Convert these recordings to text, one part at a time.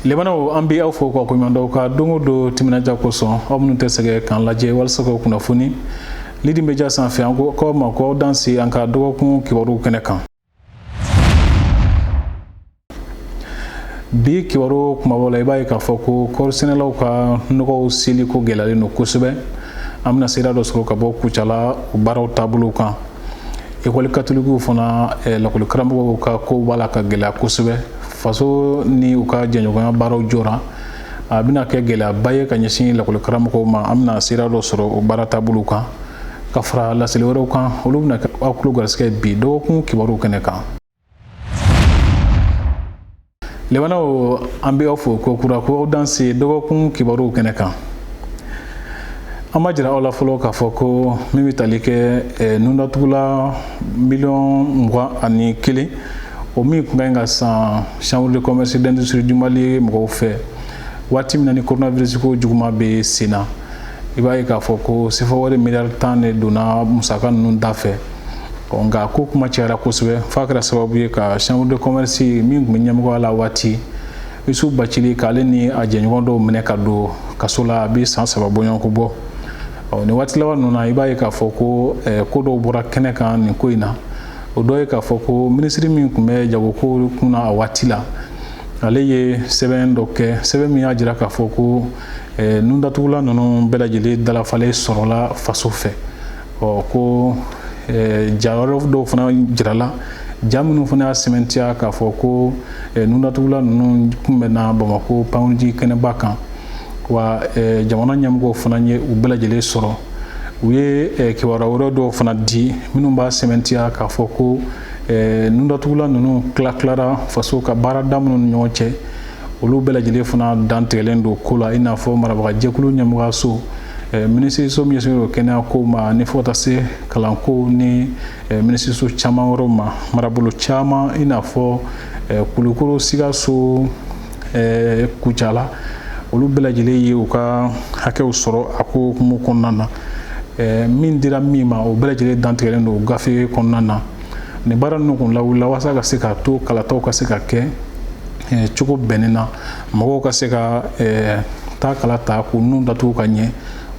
Limanaw, an bɛ aw fo ka koɲuman ka don o don timinandiya kosɔn, aw minnu tɛ sɛgɛn k'an lajɛ walasa ka kunnafoni Leading Media sanfɛ. An ko k'aw ma ko aw danse an ka dɔgɔkun kibaru kɛnɛ kan. Bi kibaru kumabaw la, i b'a ye k'a fɔ ko kɔɔrisɛnɛlaw ka nɔgɔw seli ko gɛlɛyalen don kosɛbɛ. An bɛna sira dɔ sɔrɔ ka bɔ Kucala o baaraw taabolow kan. Ekɔli katolikiw fana, lakɔli karamɔgɔw ka kow b'a la ka gɛlɛya kosɛbɛ. Faso ni u ka jɛɲɔgɔnya baaraw jɔra, a bɛna kɛ gɛlɛyaba ye ka ɲɛsin lakɔli karamɔgɔw ma. An bɛna sira dɔ sɔrɔ o baara taabolow kan ka fara laseli wɛrɛw kan. Olu bɛna kɛ aw tulo garisɛgɛ bi dɔgɔkun kibaruw kɛnɛ kan. Limanaw, an bɛ aw fo ko kura ko aw danse dɔgɔkun kibaruw kɛnɛ kan. An b'a jira aw la fɔlɔ k'a fɔ ko min bɛ tali kɛ nundatugula miliyɔn 21, o min tun ka ɲi ka san Chambre de commerce d'industrie du Mali mɔgɔw fɛ waati min na ni coronavirus ko juguman bɛ sen na, i b'a ye k'a fɔ ko sefa wari miliyari 10 de donna musaka ninnu da fɛ. Nka ko kuma cayara kosɛbɛ f'a kɛra sababu ye ka Chambre de commerce min tun bɛ ɲɛmɔgɔya la waati, Yusu Bacili, k'ale ni a jɛɲɔgɔn dɔw minɛ ka don kaso la. A bɛ san 3 bɔɲɔgɔnko bɔ. Ɔ nin waati laban ninnu na, i b'a ye k'a fɔ ko ko dɔw bɔra kɛnɛ kan nin ko in na. O dɔ ye k'a fɔ ko minisiri min tun bɛ jagoko kunna a waati la, ale ye sɛbɛn dɔ kɛ, sɛbɛn min y'a jira k'a fɔ ko nundatugula ninnu bɛɛ lajɛlen dalafalen sɔrɔla faso fɛ. Ɔ ko ja wɛrɛ dɔw fana jirala, ja minnu fana y'a sɛmɛntiya k'a fɔ ko nundatugula ninnu kunbɛnna Bamakɔ pankurunjigin kɛnɛba kan, wa jamana ɲɛmɔgɔw fana ye u bɛɛ lajɛlen sɔrɔ. U ye kibaruya wɛrɛ dɔw fana di minnu b'a sɛmɛntiya k'a fɔ ko nundatugula ninnu tila tilara faso ka baarada minnu ni ɲɔgɔn cɛ, olu bɛɛ lajɛlen fana dantigɛlen don ko la, i n'a fɔ marabagajɛkulu ɲɛmɔgɔyaso, minisiriso min ɲɛsinnen don kɛnɛya kow ma, ni fo ka taa se kalanko ni minisiriso caman wɛrɛw ma, marabolo caman, i n'a fɔ Kulukoro, Sikaso, Kucala, olu bɛɛ lajɛlen ye u ka hakɛw sɔrɔ a ko hukumu kɔnɔna na. Min dira min ma, o bɛɛ lajɛlen dantigɛlen don gafe kɔnɔna na. Nin baara ninnu kun lawulila walasa ka se k'a to kalataw ka se ka kɛ cogo bɛnnen na, mɔgɔw ka se ka taa kala ta k'u nun datugu ka ɲɛ.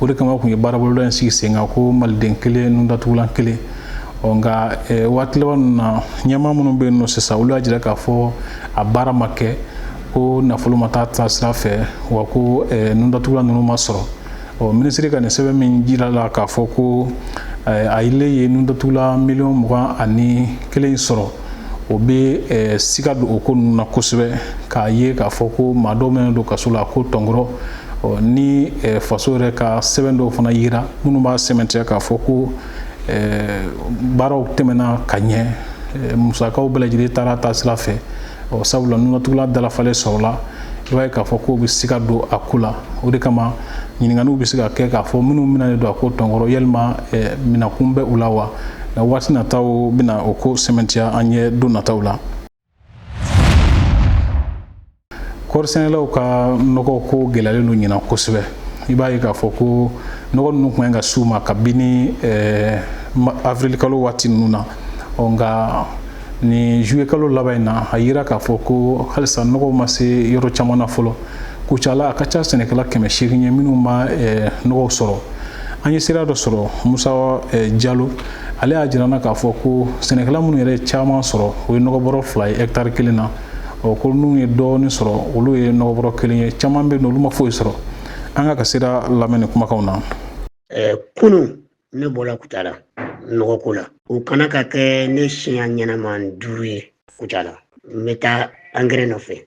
O de kama kun ye baaraboloda in sigi sen kan ko maliden kelen, nun datugulan kelen. Ɔ nka waati laban ninnu na, ɲɛmaa minnu bɛ yen nɔ sisan, olu y'a jira k'a fɔ a baara ma kɛ, ko nafolo ma taa taa sira fɛ, wa ko nundatugulan ninnu ma sɔrɔ. Ɔ minisiri ka nin sɛbɛn min jira la k'a fɔ ko a ye nundatugulan miliyɔn 21 sɔrɔ, o bɛ siga don o ko ninnu na kosɛbɛ, k'a ye k'a fɔ ko maa dɔw minnu don kaso la ko tɔnkɔrɔ ni faso yɛrɛ ka sɛbɛn dɔw fana yira minnu b'a sɛmɛntiya k'a fɔ ko baaraw tɛmɛna ka ɲɛ, musakaw bɛɛ lajɛlen taara taa sira fɛ. Ɔ sabula nunatugula dalafalen sɔrɔla, i b'a ye k'a fɔ k'o bɛ siga don a ko la. O de kama ɲininkaliw bɛ se ka kɛ k'a fɔ minnu minɛnen don a ko tɔnkɔrɔ, yalima minɛkun bɛ u la wa? Nka waati nataw bɛna o ko sɛmɛntiya an ye don nataw la. Kɔɔrisɛnɛlaw ka nɔgɔ ko gɛlɛyalen don ɲinan kosɛbɛ. I b'a ye k'a fɔ ko nɔgɔ ninnu tun kan ka s'u ma kabini avril kalo waati ninnu na. Ɔ nka nin juillet kalo laban in na, a yira k'a fɔ ko halisa nɔgɔw ma se yɔrɔ caman na fɔlɔ. Kucala, a ka ca sɛnɛkɛla 800 ye minnu ma nɔgɔw sɔrɔ. An ye sira dɔ sɔrɔ, Musa Jalo, ale y'a jira n na k'a fɔ ko sɛnɛkɛla minnu yɛrɛ ye caman sɔrɔ, o ye nɔgɔbɔrɔ 2 ye hɛkitari kelen na. Ɔ ko n'u ye dɔɔnin sɔrɔ, olu ye nɔgɔbɔrɔ kelen ye. Caman bɛ yen, olu ma foyi sɔrɔ. An ka sira lamɛn ni kumakanw na. Kunun ne bɔra Kucala nɔgɔko la. O kana ka kɛ ne siɲɛ ɲɛnama 5 ye Kucala. N bɛ taa angɛrɛ nɔfɛ,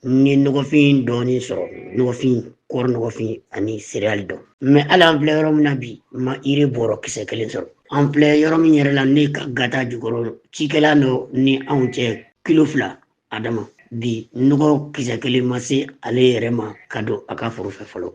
n ye nɔgɔfin dɔɔnin sɔrɔ, nɔgɔfin, kɔɔri nɔgɔfin ani céréale dɔ. Mais hali an filɛ yɔrɔ min na bi, n ma ire bɔrɔ kisɛ kelen sɔrɔ. An filɛ yɔrɔ min yɛrɛ la, ne ka gata jukɔrɔ, cikɛla dɔ ni anw cɛ kilo 2 a dama bi, nɔgɔ kisɛ kelen ma se ale yɛrɛ ma ka don a ka foro fɛ fɔlɔ.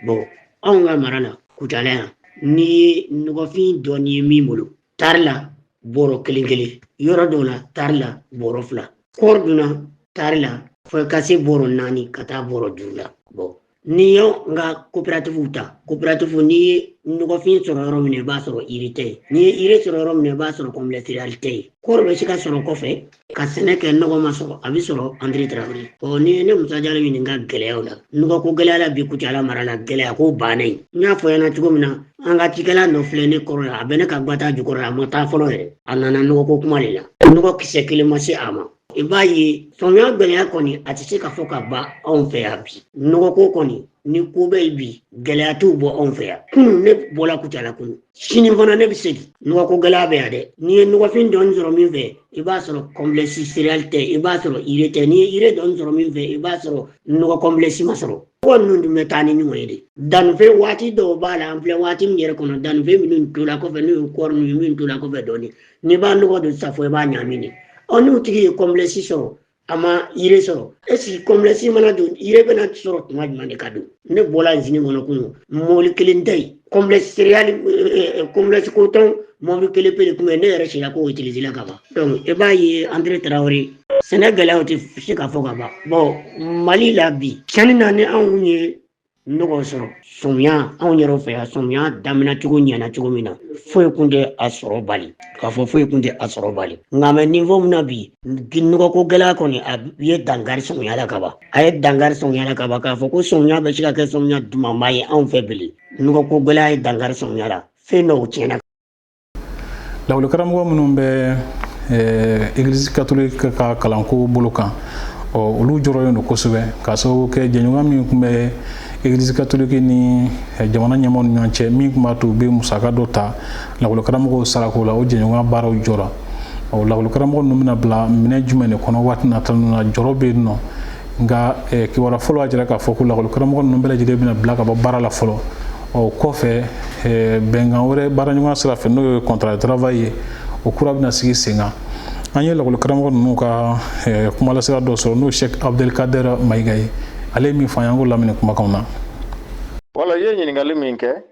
Bon, anw ka mara la Kucala yan, n'i ye nɔgɔfin dɔɔnin ye min bolo, tari la bɔrɔ kelen kelen, yɔrɔ dɔw la tari la bɔrɔ 2, kɔɔri dunna tari la fo ka se bɔrɔ 4 ka taa bɔrɔ 5 la. Bon, n'i y'an ka coopérative ta, coopérative n'i ye nɔgɔfin sɔrɔ yɔrɔ min na, i b'a sɔrɔ urée tɛ yen. N'i ye urée sɔrɔ yɔrɔ min na, i b'a sɔrɔ complexe céréale tɛ yen. Kɔɔri bɛ se ka sɔrɔ kɔfɛ ka sɛnɛ kɛ, nɔgɔ ma sɔrɔ, a bɛ sɔrɔ André Traoré. Ɔ ni ne Musa Jalo ɲininka gɛlɛyaw la, nɔgɔko gɛlɛya la bi Kucala mara la, gɛlɛya ko bannen. N y'a fɔ ɲɛna cogo min na, an ka cikɛla dɔ filɛ ne kɔrɔ yan, a bɛ ne ka gbata jukɔrɔ yan, a ma taa fɔlɔ yɛrɛ, a nana nɔgɔko kuma de la, nɔgɔ kisɛ kelen ma se a ma. I b'a ye sɔmiya gɛlɛya kɔni, a tɛ se ka fɔ ka ban anw fɛ yan bi. Nɔgɔko kɔni ni ko bɛ yen bi, gɛlɛya t'u bɔ anw fɛ yan. Kunun ne bɔla Kucala kunun, sini fana ne bɛ segin. Nɔgɔko gɛlɛya bɛ yan dɛ. N'i ye nɔgɔfin dɔɔni sɔrɔ min fɛ, i b'a sɔrɔ complexe céréale tɛ, i b'a sɔrɔ urée tɛ. N'i ye urée dɔɔni sɔrɔ min fɛ, i b'a sɔrɔ nɔgɔ complexe ma sɔrɔ. Mɔgɔ ninnu dun bɛ taa ni ɲɔgɔn ye de. Dannifɛn waati dɔw b'a la, an filɛ waati min yɛrɛ kɔnɔ, dannifɛn minnu tola kɔfɛ, n'o ye kɔɔri ninnu ye, min tola kɔfɛ dɔɔni, n'i b'a nɔgɔ don sisan fɔ i b'a ɲagami de. Ɔ n'u tigi ye complexe sɔrɔ, a ma urée sɔrɔ, est-ce que complexe mana don, urée bɛna sɔrɔ tuma jumɛn de ka don? Ne bɔla usine kɔnɔ kunun, mobili kelen tɛ yen. Complexe céréale, complexe coton, mobili kelen pe de tun bɛ yen, ne yɛrɛ sira k'o utiliser la ka ban. Donc i b'a ye André Traoré, sɛnɛ gɛlɛyaw tɛ se ka fɔ ka ban. Bon, Mali la bi, tiɲɛni na, ni anw ye nɔgɔ sɔrɔ sɔmiya, anw yɛrɛ fɛ yan, sɔmiya daminɛ cogo ɲɛna cogo min na, foyi kun tɛ a sɔrɔ bali, k'a fɔ foyi kun tɛ a sɔrɔ bali. Nka mɛ niveau min na bi, nɔgɔko gɛlɛya kɔni, a ye dankari sɔmiya la ka ban, a ye dankari sɔmiya la ka ban. K'a fɔ ko sɔmiya bɛ se ka kɛ sɔmiya dumanba ye anw fɛ bilen, nɔgɔko gɛlɛya ye dankari sɔmiya la, fɛn dɔw tiɲɛna. Lakɔli karamɔgɔ minnu bɛ Église catholique ka kalanko bolo kan, ɔ olu jɔrɔlen don kosɛbɛ, k'a sababu kɛ jɛɲɔgɔnya min tun bɛ Église catholique ni jamana ɲɛmaaw ni ɲɔgɔn cɛ, min tun b'a to u bɛ musaka dɔ ta lakɔli karamɔgɔw sarako la, o jɛɲɔgɔnya baaraw jɔra. Ɔ lakɔli karamɔgɔ ninnu bɛna bila minɛn jumɛn de kɔnɔ waati nata ninnu na? Jɔrɔ bɛ yen nɔ. Nka kibaruya fɔlɔ y'a jira k'a fɔ ko lakɔli karamɔgɔ ninnu bɛɛ lajɛlen bɛna bila ka bɔ baara la fɔlɔ. Ɔ kɔfɛ, bɛnkan wɛrɛ baaraɲɔgɔnya sira fɛ, n'o ye contrat de travail ye, o kura bɛna sigi sen kan. An ye lakɔli karamɔgɔ ninnu ka kumalasira dɔ sɔrɔ, n'o ye Cheikh Abdelkader Mayiga ye. Ale ye min fɔ an ye, an k'o lamini kumakanw na. Wala, i ye ɲininkali min kɛ,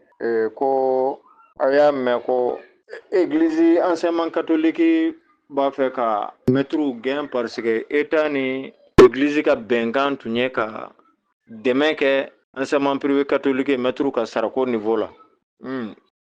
ko a y'a mɛn ko église enseignement catholique b'a fɛ ka mɛtiriw gɛn parce que état ni église ka bɛnkan tun ye ka dɛmɛ kɛ enseignement privé catholique mɛtiriw ka sarako niveau la.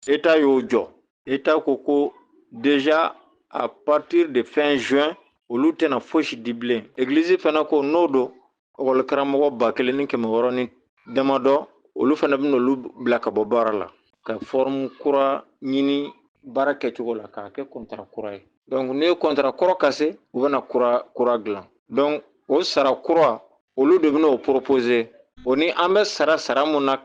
État y'o jɔ. État ko ko déjà à partir de fin juin, olu tɛna fosi di bilen. Église fana ko n'o don, ekɔli karamɔgɔ 1600 ni damadɔ, olu fana bɛna olu bila ka bɔ baara la, ka forme kura ɲini baara kɛcogo la, k'a kɛ contrat kura ye. Donc n'i ye contrat kɔrɔ kase, u bɛna kura kura dilan. Donc o sara kura, olu de bɛna o proposer. O ni an bɛ sara sara mun na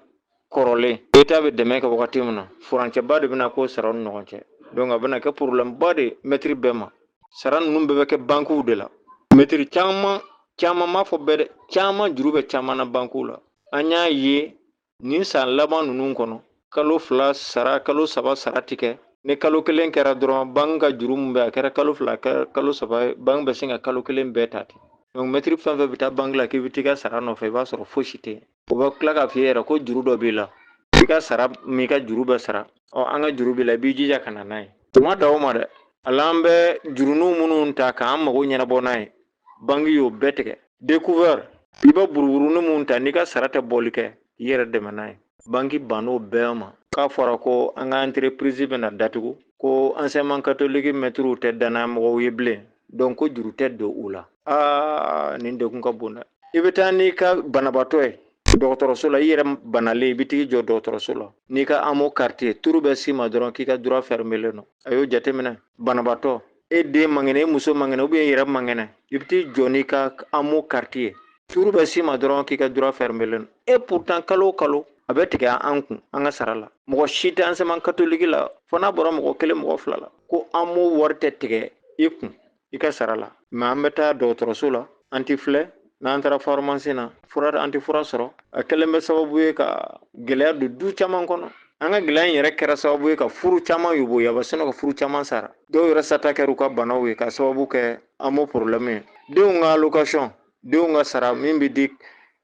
kɔrɔlen, état bɛ dɛmɛ kɛ wagati min na, furancɛba de bɛna k'o saraw ni ɲɔgɔn cɛ. Donc a bɛna kɛ problème ba de mɛtiri bɛɛ ma. Sara ninnu bɛɛ bɛ kɛ bankiw de la. Mɛtiri caman caman, m'a fɔ bɛɛ dɛ, caman juru bɛ caman na bankiw la. An y'a ye nin san laban ninnu kɔnɔ, kalo 2 sara, kalo 3 sara tigɛ. Ni kalo kelen kɛra dɔrɔn, banque ka juru min bɛ, a kɛra kalo 2, a kɛra kalo 3 ye, banque bɛ sin ka kalo kelen bɛɛ ta ten. Donc mɛtiri fɛn fɛn bɛ taa banque la k'i bɛ t'i ka sara nɔfɛ, i b'a sɔrɔ fosi tɛ yen. O bɛ tila k'a f'i ye yɛrɛ ko juru dɔ b'i la, i ka sara m'i ka juru bɛɛ sara. Ɔ an ka juru b'i la, i b'i jija ka na n'a ye. O ma dan o ma dɛ, hali an bɛ juruninw minnu ta k'an mago ɲɛnabɔ n'a ye, banque y'o bɛɛ tigɛ. Découvert, i bɛ buruburunin mun ta n'i ka sara tɛ bɔli kɛ, i yɛrɛ dɛmɛ n'a ye, banque bann'o bɛɛ ma. K'a fɔra ko an ka entreprise bɛna datugu, ko enseignement catholique mɛtiriw tɛ danaya mɔgɔw ye bilen, donc ko juru tɛ don u la. Aa, nin degun ka bon dɛ. I bɛ taa n'i ka banabaatɔ ye dɔgɔtɔrɔso la, i yɛrɛ banalen, i bɛ t'i jɔ dɔgɔtɔrɔso la n'i ka AMO carte ye, turu bɛ s'i ma dɔrɔn k'i ka droit fermé don. A y'o jateminɛ, banabaatɔ, e den man kɛnɛ, e muso man kɛnɛ, ou bien e yɛrɛ man kɛnɛ, i bɛ t'i jɔ n'i ka AMO carte ye, turu bɛ s'i ma dɔrɔn k'i ka droit fermé don. Et pourtant kalo o kalo a bɛ tigɛ an kun an ka sara la. Mɔgɔ si tɛ enseignement catholique la, fo n'a bɔra mɔgɔ kelen, mɔgɔ fila la, ko AMO wari tɛ tigɛ i kun i ka sara la. Mais an bɛ taa dɔgɔtɔrɔso la, an ti filɛ. N'an taara pharmacie na, fura, an tɛ fura sɔrɔ. A kɛlen bɛ sababu ye ka gɛlɛya don du caman kɔnɔ. An ka gɛlɛya in yɛrɛ kɛra sababu ye ka furu caman yoboyaba, ka furu caman sara. Dɔw yɛrɛ sata kɛra u ka banaw ye, ka sababu kɛ AMO problème ye. Denw ka allocation, denw ka sara min bɛ di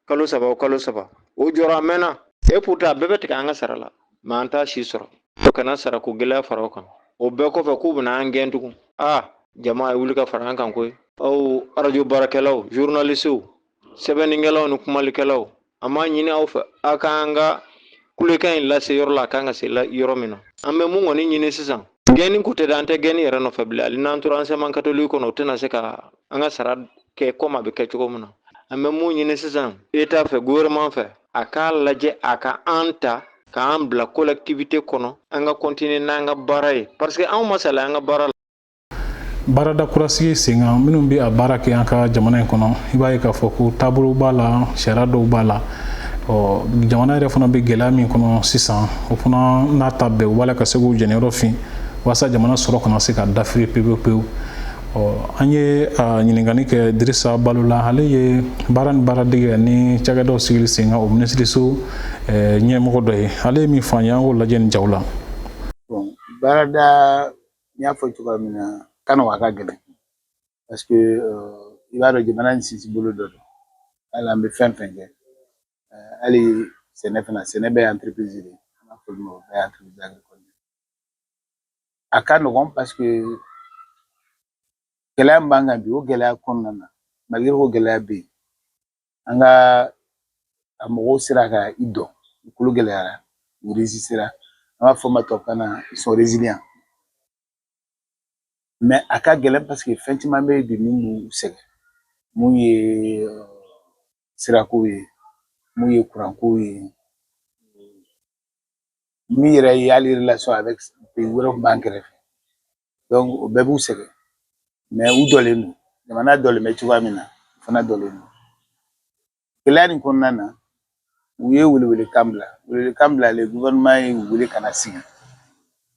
kalo 3 o kalo 3, o jɔra a mɛnna. Et pourtant a bɛɛ bɛ tigɛ an ka sara la, mais an t'a si sɔrɔ. O kana sara ko gɛlɛya fara o kan. O bɛɛ kɔfɛ, k'u bɛna an gɛn tugun. Aa, jama ye wuli ka fara an kan koyi. Aw arajo baarakɛlaw, journalistew, sɛbɛnnikɛlaw ni kumalikɛlaw, an b'a ɲini aw fɛ, aw k'an ka Kulekan in lase yɔrɔ la a kan ka se yɔrɔ min na. An bɛ mun kɔni ɲini sisan, gɛnni ko tɛ dɛ, an tɛ gɛnni yɛrɛ nɔfɛ bilen. Hali n'an tora enseignement catholique kɔnɔ, o tɛna se ka an ka sara kɛ komi a bɛ kɛ cogo min na. An bɛ mun ɲini sisan État fɛ, gouvernement fɛ, a k'a lajɛ a ka an ta k'an bila collectivité kɔnɔ, an ka continuer n'an ka baara ye, parce que anw ma salaya an ka baara la. Baarada kurasigi sen kan, minnu bɛ a baara kɛ an ka jamana in kɔnɔ, i b'a ye k'a fɔ ko taabolo b'a la, sariya dɔw b'a la. Ɔ, jamana yɛrɛ fana bɛ gɛlɛya min kɔnɔ sisan, o fana n'a ta bɛɛ, u b'a la ka se k'u jɛniyɔrɔ fin walasa jamana sɔrɔ kana se ka dafiri pewu pewu. Ɔ, an ye ɲininkali kɛ Dirisa Balo la. Ale ye baara ni baaradege ni cakɛdaw sigili sen kan, o minisiriso ɲɛmɔgɔ dɔ ye. Ale ye min fɔ an ye, an k'o lajɛ nin jaw la. Bon, baarada, n y'a fɔ cogoya min na, ka nɔgɔn, a ka gɛlɛn, parce que i b'a dɔn, jamana in sinsin bolo dɔ don. Hali an bɛ fɛn fɛn kɛ, hali sɛnɛ fana, sɛnɛ bɛɛ ye entreprise de ye, an b'a fɔ olu ma, o bɛɛ ye entreprise agricole. A ka nɔgɔn parce que gɛlɛya min b'an kan bi, o gɛlɛya kɔnɔna na, malgré ko gɛlɛya bɛ yen, an ka a mɔgɔw sera ka i dɔn, u kolo gɛlɛyara, u résister, an b'a fɔ o ma tubabukan na, ils sont résilients. Mais a ka gɛlɛn parce que fɛn caman bɛ yen bi min b'u sɛgɛn, mun ye sirako ye, mun ye kuranko ye, min yɛrɛ ye hali relation avec pays wɛrɛw b'an kɛrɛfɛ. Donc o bɛɛ b'u sɛgɛn, mais u dɔlen don. Jamana dɔlen bɛ cogoya min na, u fana dɔlen don. Gɛlɛya nin kɔnɔna na, u ye welewelekan bila. Welewelekan bilalen, gouvernement ye u wele ka na sigi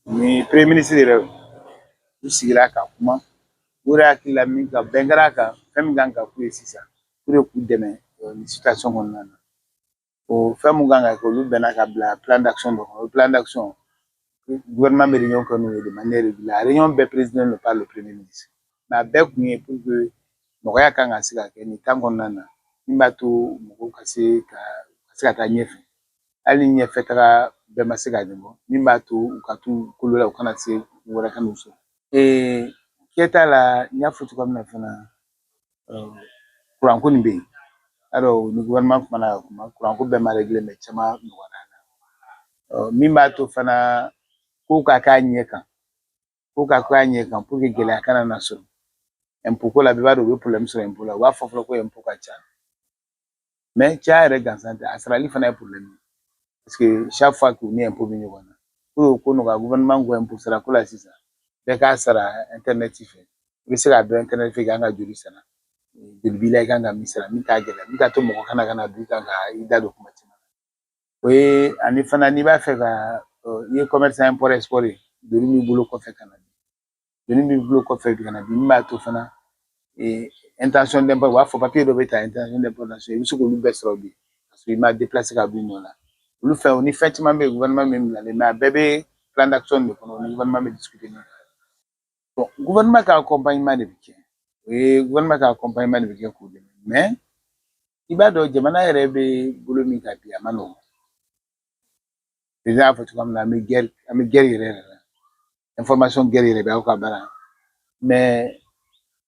ni premier ministre yɛrɛ. U sigira ka kuma, u yɛrɛ hakili la min kan, bɛn kɛra a kan, fɛn min kan ka k'u ye sisan pour que k'u dɛmɛ nin situation kɔnɔna na. O fɛn mun kan ka kɛ, olu bɛnna ka bila plan d'action dɔ kɔnɔ. O plan d'action, gouvernement bɛ réunion kɛ n'u ye de manière régulière. A réunion bɛɛ présidé par le premier ministre, mais a bɛɛ kun ye pour que nɔgɔya kan ka se ka kɛ nin temps kɔnɔna na, min b'a to mɔgɔw ka se ka taa ɲɛfɛ, hali ni ɲɛfɛ taga bɛɛ ma se ka ɲɛbɔ, min b'a to u ka t'u kolo la, u kana se wɛrɛ ka n'u sɔrɔ. Kɛta la, n y'a fɔ cogoya min na fana, kuranko nin bɛ yen. Yarɔ, ni gouvernement kumana ka kuma, kuranko bɛɛ ma réglé, mais caman nɔgɔyara la. Min b'a to fana kow ka k'a ɲɛ kan, kow ka k'a ɲɛ kan pour que gɛlɛya kana na sɔrɔ impôt ko la. Bɛɛ b'a dɔn u bɛ problème sɔrɔ impôt la. U b'a fɔ fɔlɔ ko impôt ka ca, mais caya yɛrɛ gansan tɛ, a sarali fana ye problème ye, parce que chaque fois que u ni impôt bɛ ɲɔgɔn na. Pour que o ko nɔgɔya, gouvernement ko impôt sara ko la sisan, bɛɛ k'a sara internet fɛ. I bɛ se k'a dɔn internet fɛ i kan ka joli sara, joli b'i la, i kan ka min sara, min t'a gɛlɛya, min t'a to mɔgɔ kana ka na don i kan ka i da don kuma caman na. O ye ani fana, n'i b'a fɛ ka i ye commerçant import export ye, doni b'i bolo kɔfɛ ka na, doni b'i bolo kɔfɛ ka na bi, min b'a to fana intention d'import, u b'a fɔ papier dɔ bɛ ta, intention d'importation, i bɛ se k'olu bɛɛ sɔrɔ bi ka sɔrɔ i ma déplacer ka bɔ i nɔ la. Olu fɛn ni fɛn caman bɛ yen, gouvernement bɛ bilalen, mais a bɛɛ bɛ plan d'action de kɔnɔ, ni gouvernement bɛ discuter min. Bon, gouvernement ka accompagnement de bɛ kɛ, o ye gouvernement ka accompagnement de bɛ kɛ k'u dɛmɛ. Mais i b'a dɔn, jamana yɛrɛ bɛ bolo min kan bi, a ma nɔgɔn. Président y'a fɔ cogoya min na, an bɛ guerre, an bɛ guerre yɛrɛ yɛrɛ la, information guerre yɛrɛ bɛ aw ka baara, mais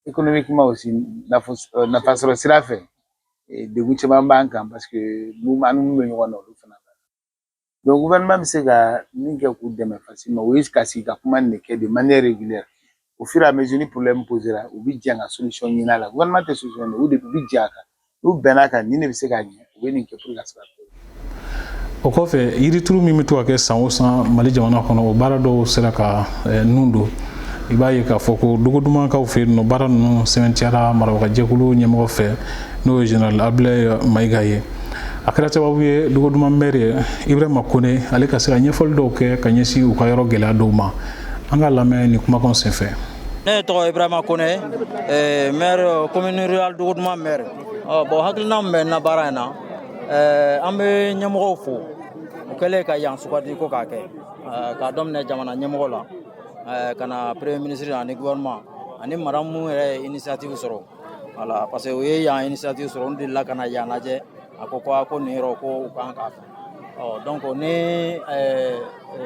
économiquement aussi, nafa sɔrɔ sira fɛ, degun caman b'an kan, parce que mun an ni mun bɛ ɲɔgɔn na, olu fana. Donc gouvernement bɛ se ka min kɛ k'u dɛmɛ facilement, o ye ka sigi ka kuma nin de kɛ de manière régulière. Au fur et à mesure ni problème posera, u bɛ jɛ ka solution ɲini a la. Gouvernement tɛ solution ɲini, u de bɛ jɛ a kan. N'u bɛn'a kan, nin de bɛ se ka ɲɛ, u bɛ nin kɛ pour que ka se ka O kɔfɛ, yirituru min bɛ to ka kɛ san o san Mali jamana kɔnɔ, o baara dɔw sera ka nun don. I b'a ye k'a fɔ ko Dogodumankaw fɛ yen nɔ, baara ninnu sɛbɛntiyara marabagajɛkulu ɲɛmɔgɔ fɛ, n'o ye général Abdoulaye Mayiga ye. A kɛra sababu ye, Dogoduman maire ye Ibrahima Kone, ale ka se ka ɲɛfɔli dɔw kɛ ka ɲɛsin u ka yɔrɔ gɛlɛya dɔw ma. An k'a lamɛn nin kumakan senfɛ. Ne tɔgɔ Ibrahima Kone, maire commune rurale Dogoduman maire. Bon, hakilina min bɛ n na baara in na, an bɛ ɲɛmɔgɔw fo, o kɛlen ka yan sugandi ko k'a kɛ, k'a daminɛ jamana ɲɛmɔgɔ la ka na premier ministre ani gouvernement ani madame mun yɛrɛ ye initiative sɔrɔ. Voilà, parce que o ye yan initiative sɔrɔ, n delila ka na yan lajɛ, a ko ko ko nin yɔrɔ ko u kan k'a fɛ. Ɔ, donc ni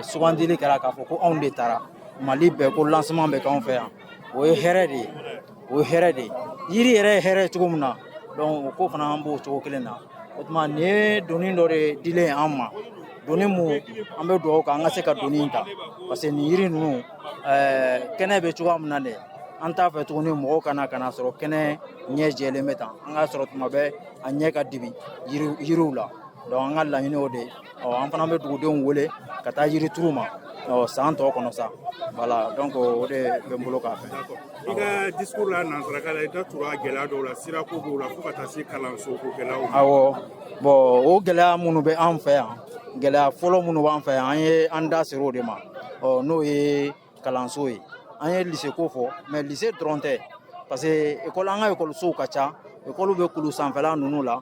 sugandili kɛra k'a fɔ ko anw de taara Mali bɛɛ, ko lancement bɛ k'anw fɛ yan, o ye hɛrɛ de ye, o ye hɛrɛ de ye. Yiri yɛrɛ ye hɛrɛ ye cogo min na, donc o ko fana an b'o cogo kelen na. O tuma nin ye doni dɔ de dilen an ma. Doni mun an bɛ dugawu kɛ an ka se ka doni in ta, parce que nin yiri ninnu, kɛnɛ bɛ cogoya min na dɛ, an t'a fɛ tuguni mɔgɔw kana ka na sɔrɔ kɛnɛ ɲɛ jɛlen bɛ tan. An k'a sɔrɔ tuma bɛɛ a ɲɛ ka dibi yiriw la. Donc an ka laɲini o de ye. Ɔ, an fana bɛ dugudenw wele ka taa yiri turu ma, ɔ, san tɔ kɔnɔ sa. Voilà, donc o de bɛ n bolo k'a fɛ. I ka discours la nansarakan la, i da tura gɛlɛya dɔw la, sirako b'o la, fo ka taa se kalanso ko gɛlɛyaw ma. Awɔ, bon, o gɛlɛya minnu bɛ an fɛ yan, gɛlɛya fɔlɔ minnu b'an fɛ yan, an ye an da ser'o de ma. Ɔ, n'o ye kalanso ye. An ye lycée ko fɔ, mais lycée dɔrɔn tɛ, parce que école, an ka ekɔlisow ka ca. Ekɔliw bɛ kulu sanfɛla ninnu la,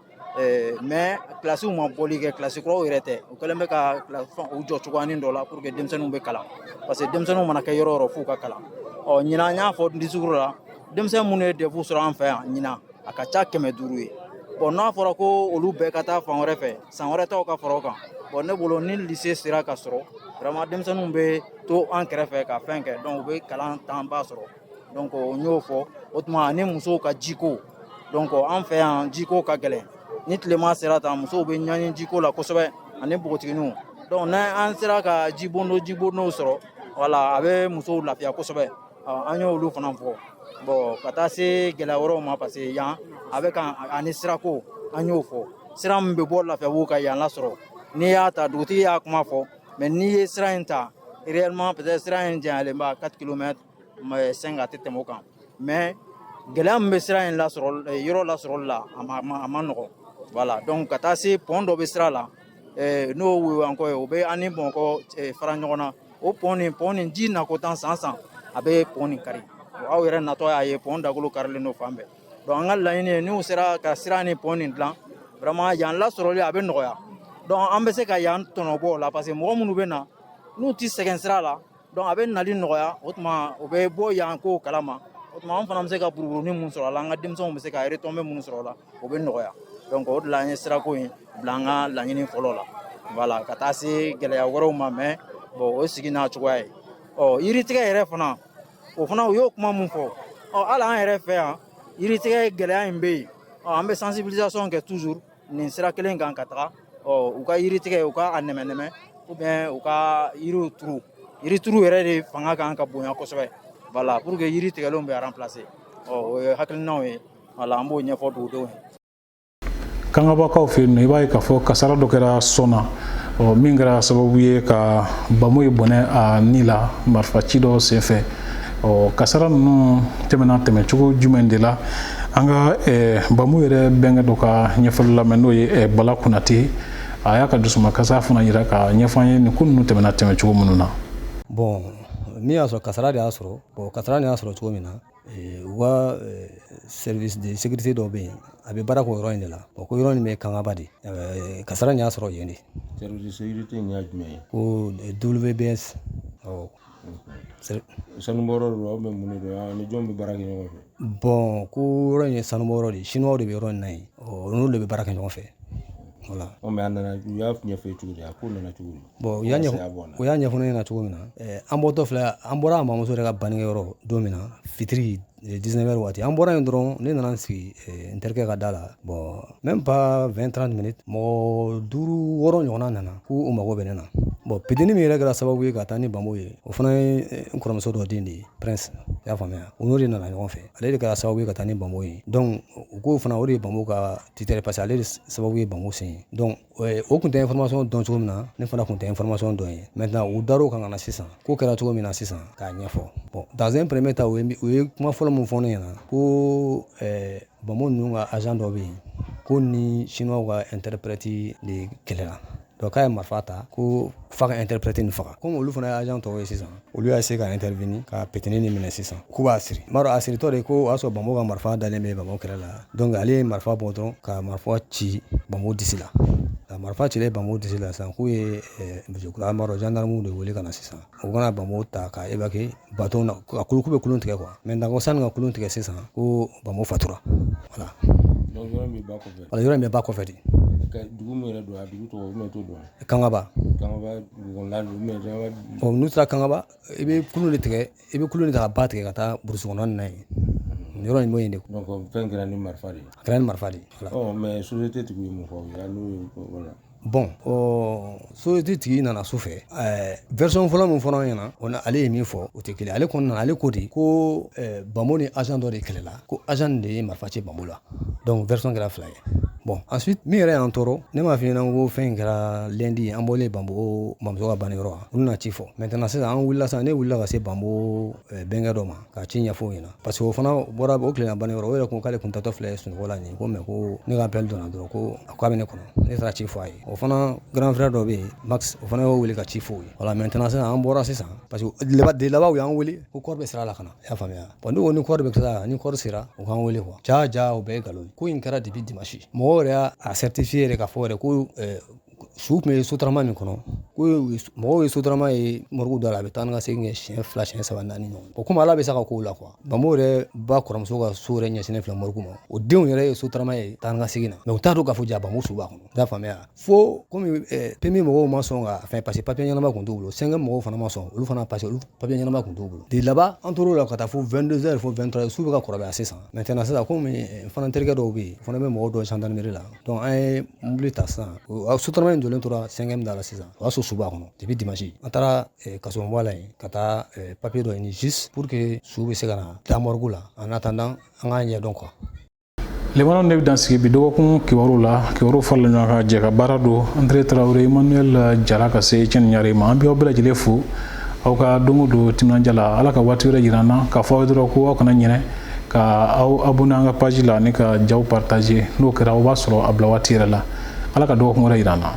mais kilasiw ma bɔli kɛ, kilasi kuraw yɛrɛ tɛ. U kɛlen bɛ ka u jɔ cogoyanin dɔ la pour que denmisɛnninw bɛ kalan, parce que denmisɛnninw mana kɛ yɔrɔ o yɔrɔ, f'u ka kalan. Ɔ, ɲinan, an y'a fɔ discours la, denmisɛn minnu ye DEF sɔrɔ an fɛ yan ɲinan, a ka ca 500 ye. Bon, n'a fɔra ko olu bɛɛ ka taa fan wɛrɛ fɛ, san wɛrɛ taw ka fara o kan. Bon, ne bolo, ni lycée sera ka sɔrɔ, vraiment denmisɛnninw bɛ to an kɛrɛfɛ ka fɛn kɛ, donc u bɛ kalan tanba sɔrɔ. Donc n y'o fɔ. O tuma, ani musow ka jiko. Donc an fɛ yan, jiko ka gɛlɛn. Ni tilema sera tan, musow bɛ ɲani jiko la kosɛbɛ, ani npogotigininw. Donc n'an sera ka jibondonw sɔrɔ, voilà, a bɛ musow lafiya kosɛbɛ. An y'olu fana fɔ. Bon, ka taa se gɛlɛya wɛrɛw ma, parce que yan a bɛ kan ani sirako, an y'o fɔ. Sira min bɛ bɔ Lafiyabugu ka yan lasɔrɔ, n'i y'a ta, dugutigi y'a kuma fɔ, mais n'i ye sira in ta réellement, peut-être sira in janyalen ba 4 km 5, a tɛ tɛmɛ o kan. Mais gɛlɛya min bɛ sira in lasɔrɔ, yɔrɔ lasɔrɔli la, a ma nɔgɔn. Voilà, donc ka taa se pont dɔ bɛ sira la, n'o Woyowayankɔ ye, o bɛ an ni Bamakɔ fara ɲɔgɔn na. O pont nin, ji nako tan san san, a bɛ pont nin kari. Aw yɛrɛ natɔ y'a ye, pont dagolo karilen don fan bɛɛ. Donc an ka laɲini ye, n'u sera ka sira ni pont nin dilan, vraiment yan lasɔrɔli a bɛ nɔgɔya. Donc an bɛ se ka yan tɔnɔ bɔ o la, parce que mɔgɔ minnu bɛ na, n'u ti sɛgɛn sira la, donc a bɛ nali nɔgɔya. O tuma, o bɛ bɔ yan kow kalama. O tuma, an fana bɛ se ka buruburunin mun sɔrɔ a la, an ka denmisɛnw bɛ se ka retombées minnu sɔrɔ o la, o bɛ nɔgɔya. Donc o de la an ye sirako in bila an ka laɲini fɔlɔ la. Voilà, ka taa se gɛlɛya wɛrɛw ma, mais bon, o sigi n'a cogoya ye. Ɔ, yiritigɛ yɛrɛ fana, o fana, u y'o kuma mun fɔ, ɔ, hali an yɛrɛ fɛ yan, yiritigɛ gɛlɛya in bɛ yen. Ɔ, an bɛ sensibilisation kɛ toujours nin sira kelen kan ka taga. Ɔ, u ka yiritigɛ, u ka a nɛmɛ-nɛmɛ, ou bien u ka yiriw turu. Yirituru yɛrɛ de fanga kan ka bonya kosɛbɛ, voilà, pour que yiri tigɛlenw bɛ remplacer. Ɔ, o ye hakilinaw ye. Voilà, an b'o ɲɛfɔ dugudenw ye. Kangabakaw fɛ yen nɔ, i b'a ye k'a fɔ kasara dɔ kɛra sɔn na, ɔ, min kɛra sababu ye ka Bamoyi bɔnɛ a ni la marifaci dɔ senfɛ. Ɔ, kasara ninnu tɛmɛna tɛmɛcogo jumɛn de la? An ka Bamu yɛrɛ bɛnkɛ dɔ ka ɲɛfɔli lamɛn, n'o ye Bala Konate. A y'a ka dusumakasa fana yira ka ɲɛfɔ an ye nin ko ninnu tɛmɛna tɛmɛcogo minnu na. Bon, min y'a sɔrɔ, kasara de y'a sɔrɔ. Bon, kasara nin y'a sɔrɔ cogo min na, u ka service de sécurité dɔ bɛ yen, a bɛ baara k'o yɔrɔ in de la. Bon, ko yɔrɔ in bɛ Kangaba de, kasara nin y'a sɔrɔ yen de. Service de sécurité in y'a jumɛn ye? Ko WBS, awɔ. Sanubɔyɔrɔ don ou bien mun de don? Ni jɔn bɛ baara kɛ ɲɔgɔn fɛ? Bon, ko yɔrɔ in ye sanubɔyɔrɔ de ye, chinois de bɛ yɔrɔ in na yen. Ɔ, n'olu de bɛ baara kɛ ɲɔgɔn fɛ, voilà. Ɔ, mais a nana, u y'a ɲɛfɔ cogo di? A ko nana cogo di? Bon, u y'a ɲɛfɔ ne ɲɛna cogo min na, an bɔtɔ filɛ, an bɔra a mamuso yɛrɛ ka bannikɛyɔrɔ don min na, fitiri 19 heures waati, an bɔra yen dɔrɔn, ne nana n sigi n terikɛ ka da la. Bon, même pas 20 30 minutes, mɔgɔ duuru wɔɔrɔ ɲɔgɔnna nana k'u mago bɛ ne na. Bon, pitini min yɛrɛ kɛra sababu ye ka taa ni Bamo ye, o fana ye n kɔrɔmuso dɔ den de ye, Prince, i y'a faamuya? O n'o de nana ɲɔgɔn fɛ, ale de kɛra sababu ye ka taa ni Bamo ye. Donc u k'o fana, o de ye Bamo ka titre, parce que ale de sababu ye Bamo sen ye. Donc o tun tɛ information dɔn cogo min na, ne fana tun tɛ information dɔn ye. Maintenant u dar'o kan ka na sisan, ko kɛra cogo min na sisan, k'a ɲɛfɔ. Bon, dans un premier temps, u ye kuma fɔlɔ min fɔ ne ɲɛna, ko Bamo ninnu ka agent dɔ bɛ yen, ko ni chinois ka interprète de kɛlɛla. Donc k'a ye marifa ta ko f'a ka interprète nin faga. Komi olu fana ye agent tɔw ye sisan, olu y'a essayer ka intervenir ka petini nin minɛ sisan, k'u b'a siri. N b'a dɔn a siritɔ de, ko o y'a sɔrɔ Bamo ka marifa dalen bɛ Bamo kɛrɛ la. Donc ale ye marifa bɔ dɔrɔn ka marifa ci Bamo disi la. Ka marifa cilen Bamo disi la sisan, k'u ye Misikuraa, an b'a dɔn, gendarmew de wele ka na sisan, u kana Bamo ta ka évacuer bateau na, ka kulu, k'u bɛ kulun tigɛ quoi. Maintenant ko sani ka kulun tigɛ sisan, ko Bamo fatura, voilà. Donc yɔrɔ min bɛ ba kɔfɛ? Voilà, yɔrɔ in bɛ ba kɔfɛ de. Dugu min yɛrɛ don, a dugu tɔgɔ, ou bien t'o dɔn? Kangaba. Kangaba dugu kɔnɔna don ou bien Kangaba? Bon, n'u taara Kangaba, i bɛ kulun de tigɛ, i bɛ kulun de ta ka ba tigɛ ka taa burusi kɔnɔna nin na yen. Yɔrɔ in b'o yen de. Donc fɛn kɛra ni marifa de ye? A kɛra ni marifa de ye, voilà. Ɔ, mais société tigiw ye mun fɔ aw ye n'o ye, voilà? Bon, ɔ société tigi nana su fɛ, version fɔlɔ min fɔra an ɲɛna, o na ale ye min fɔ, o tɛ kelen. Ale kɔni nana, ale ko de ko Bamo ni agent dɔ de kɛlɛla, ko agent de ye marifa ci Bamo la. Donc version kɛra fila ye. Bon, ensuite, min yɛrɛ y'an tɔɔrɔ, ne m'a f'i ɲɛna ko fɛn in kɛra lundi, an bɔlen Bambo mamuso ka banniyɔrɔ, olu nana ci fɔ. Maintenant sisan, an wulila sisan, ne wulila ka se Bambo bɛnkɛ dɔ ma ka ci ɲɛfɔ o ɲɛna, parce que o fana bɔra o tilenna banniyɔrɔ. O yɛrɛ ko k'ale kun tatɔ filɛ sunɔgɔ la nin ye, ko mais ko ne ka appel donna dɔrɔn, ko a k'a bɛ ne kɔnɔ. Ne taara ci fɔ a ye. O fana grand frère dɔ bɛ yen, Max, o fana y'o wele ka ci fɔ o ye. Voilà, maintenant sisan, an bɔra sisan, parce que de laban u y'an wele ko corps bɛ sira la ka na, i y'a faamuya. Bon, ne ko ni corps bɛ sira la, ni corps sera, u k'an wele quoi. Ja ja, o bɛɛ ye nkalon ye. Ko in kɛra depuis dimanche. Mɔgɔw yɛrɛ y'a certifié yɛrɛ k'a fɔ yɛrɛ ko su tun bɛ sotarama min kɔnɔ, ko mɔgɔw ye sotarama ye morgue da la, a bɛ taa ni ka segin kɛ siɲɛ fila, siɲɛ saba, naani ɲɔgɔn. O komi Ala bɛ se ka kow la quoi. Bamo yɛrɛ ba kɔrɔmuso ka so yɛrɛ ɲɛsinnen filɛ morgue ma, o denw yɛrɛ ye sotarama ye taa ni ka segin na, mais u t'a dɔn k'a fɔ ja Bamo su b'a kɔnɔ, i y'a faamuya. Fo komi PMI mɔgɔw ma sɔn ka fɛn, parce que papier ɲɛnama kun t'u bolo. Sɛngɛ mɔgɔw fana ma sɔn, olu fana, parce que olu papier ɲɛnama kun t'u bolo. De laban, an tor'o la ka taa fo 22 heures, fo 23 heures, su bɛ ka kɔrɔbaya sisan. Maintenant sisan, komi n fana terikɛ dɔw bɛ yen, o fana bɛ mɔgɔw dɔn gendarmerie la, donc an ye mobili ta sisan. Sotarama in jɔlen tora cinquième da la sisan, o y'a sɔrɔ su b'a kɔnɔ depuis dimanche. An taara kasobonba la yen ka taa papier dɔ ɲini, juste pour que su bɛ se ka na taa morgue la, en attendant an k'a ɲɛdɔn quoi. Limanaw, ne bɛ dan sigi bi dɔgɔkun kibaru la. Kibaru farala ɲɔgɔn kan, jɛ ka baara don André Traoré, Emmanuel Jara, ka se Etienne Ɲare ma. An bɛ aw bɛɛ lajɛlen fo aw ka don o don timinadiya la. Ala ka waati wɛrɛ jira an na. K'a fɔ aw ye dɔrɔn ko aw kana ɲinɛ ka aw abonné an ka page la ani ka jaw partager. N'o kɛra, aw b'a sɔrɔ a bila waati yɛrɛ la. Ala ka dɔgɔkun wɛrɛ jira an na.